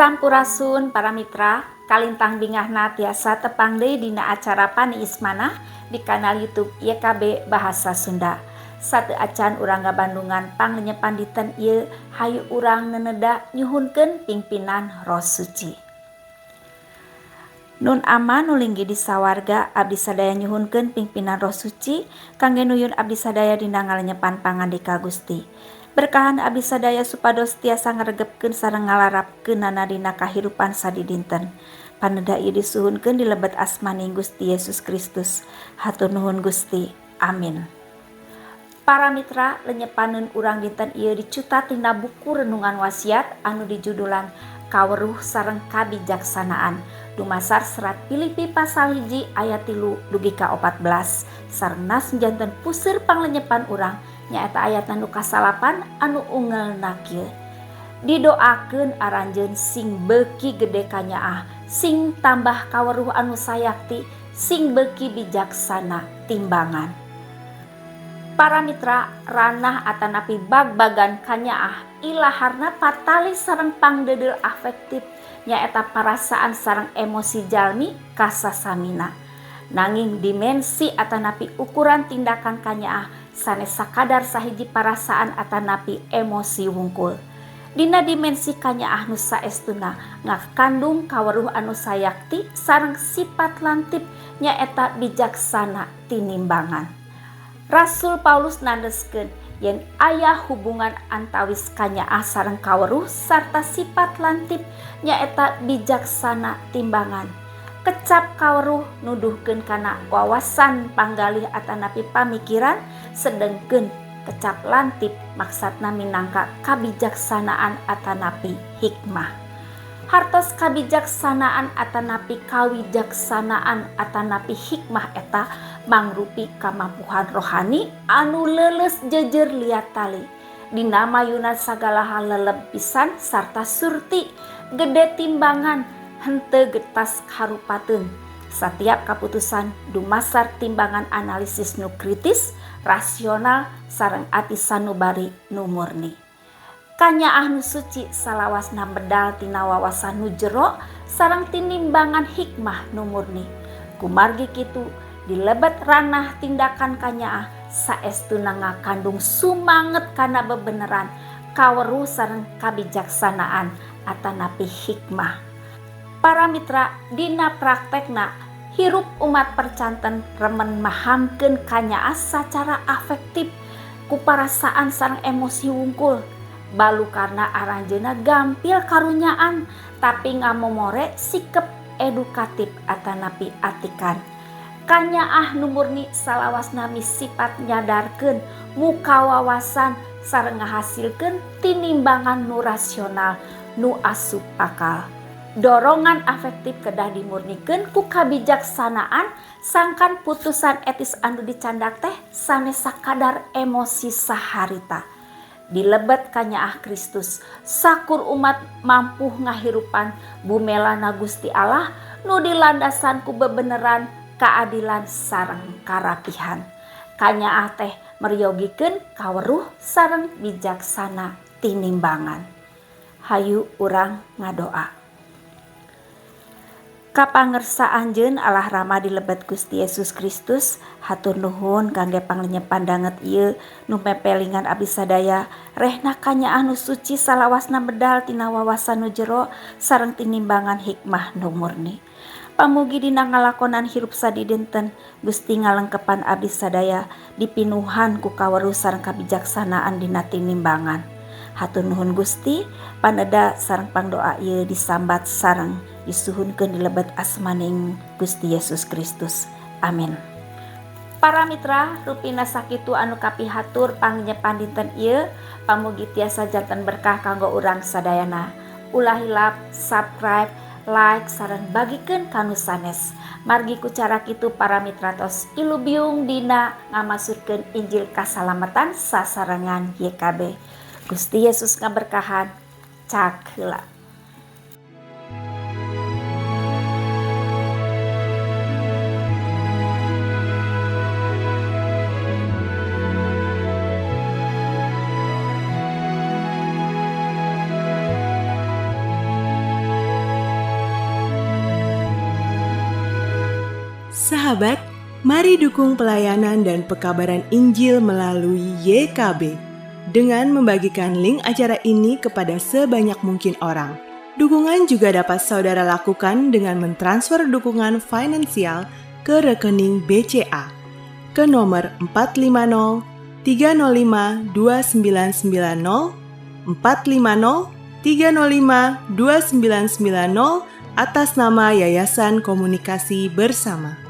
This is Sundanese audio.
Sampurasun para mitra, kalintang bingahna tiasa tepang deui dina acara Paniis Manah di kanal YouTube YKB Bahasa Sunda. Sateuacan urang ngabandungan panglenyepan dinten ieu, hayu urang neneda nyuhunkeun pingpinan Roh Suci. Nun Ama nu linggih di sawarga, abdi sadaya nyuhunkeun pingpinan Roh Suci kangge nuyun abdi sadaya dina ngalenyepan pangandika Gusti. Berkahan abdi sadaya supados tiasa ngaregepkeun sareng ngalarapkeunana dina kahirupan sadidinten. Paneda ieu disuhunkeun di lebet asmaning Gusti Yesus Kristus. Hatur nuhun Gusti. Amin. Para mitra, lenyepaneun urang dinten ieu dicutat tina buku Renungan Wasiat anu dijudulan Kaweruh sareng Kabijaksanaan. Dumasar serat Filipi pasal 1 ayat 3 dugi ka 14 sareng nas janten puseur panglenyepan urang nyaeta ayat anu kasalapan anu ungelna kieu. Didoakeun aranjeun sing beuki gede kanyaah, sing tambah kaweruh anu sayakti, sing beuki bijaksana timbangan. Para mitra, ranah atanapi bag-bagan kanyaah ilaharna patali sareng pangdeudeul afektif nyaeta parasaan sareng emosi jalmi kasasamina. Nanging dimensi atanapi ukuran tindakan kanyaah sanes sakadar sahiji parasaan atanapi emosi wungkul. Dina dimensi kanyaah nu saestuna ngakandung kaweruh anu sayakti sareng sifat lantip nyaeta bijaksana tinimbangan. Rasul Paulus nandeskeun yen aya hubungan antawis kanyaah sareng kaweruh sarta sifat lantip nyaeta bijaksana timbangan. Kecap kaweruh nuduhkeun kana wawasan panggalih atanapi pamikiran, sedengkeun kecap lantip maksatna minangka kabijaksanaan atanapi hikmah. Hartos kabijaksanaan atanapi kawijaksanaan atanapi hikmah eta mangrupi kamampuhan rohani anu leuleus jejer liat tali. Dina mayunan sagala hal leleb pisan sarta surti, gede timbangan henteu getas harupateun. Satiap kaputusan dumasar timbangan analisis nu kritis, rasional sareng ati sanubari nu murni. Kanyaah nu suci salawasna medal tina wawasan nu jero sareng tinimbangan hikmah nu murni. Kumargi kitu dilebet ranah tindakan kanyaah saestuna ngakandung sumanget kana bebeneran, kaweruh sareng kabijaksanaan atanapi hikmah. Para mitra, dina praktekna hirup umat percanten remen mahamkeun kanyaah sacara afektif ku parasaan sareng emosi wungkul. Balukarna aranjeunna gampil karunyaan tapi ngamomore sikep edukatif atanapi atikan. Kanyaah nu murni salawasna misipat nyadarkeun muka wawasan sareng ngahasilkeun tinimbangan nu rasional nu asup akal. Dorongan afektif kedah dimurnikeun ku kabijaksanaan sangkan putusan etis anu dicandak teh sanes sakadar emosi saharita. Dilebet kanyaah Kristus, sakur umat mampu ngahirupan bumelana Gusti Allah nu dilandasan ku bebeneran, keadilan sareng karapihan. Kanyaah teh meryogikeun kaweruh sareng bijaksana tinimbangan. Hayu urang ngadoa. Kapangersa anjeun Allah Rama di lebet Gusti Yesus Kristus, hatur nuhun kangge panglenyepan danget ieu nu pepelingan abdi sadaya, rehna kanyaah nu suci salawasna medal tina wawasan nu jero sareng tinimbangan hikmah nu murni. Pamugi dina ngalakonan hirup sadidinten Gusti ngalengkepan abdi sadaya dipinuhan ku kaweruh sareng kabijaksanaan dina tinimbangan. Hatur nuhun Gusti, paneda sareng pangdoa ieu disambat sareng disuhunkeun di lebet asmaning Gusti Yesus Kristus. Amin. Para mitra, rupina sakitu anu kapihatur panglenyepan dinten ieu, pamugi tiasa janten berkah kanggo urang sadayana. Ulah hilap subscribe, like sareng bagikeun ka nu sanes. Margi ku cara kitu para mitra tos ilubiung dina ngamasurkeun Injil kasalamatan sasarengan YKB. Gusti Yesus ngaberkahan. Cak heula. Sahabat, mari dukung pelayanan dan pekabaran Injil melalui YKB dengan membagikan link acara ini kepada sebanyak mungkin orang. Dukungan juga dapat saudara lakukan dengan mentransfer dukungan finansial ke rekening BCA ke nomor 450 305 2990 450 305 2990 atas nama Yayasan Komunikasi Bersama.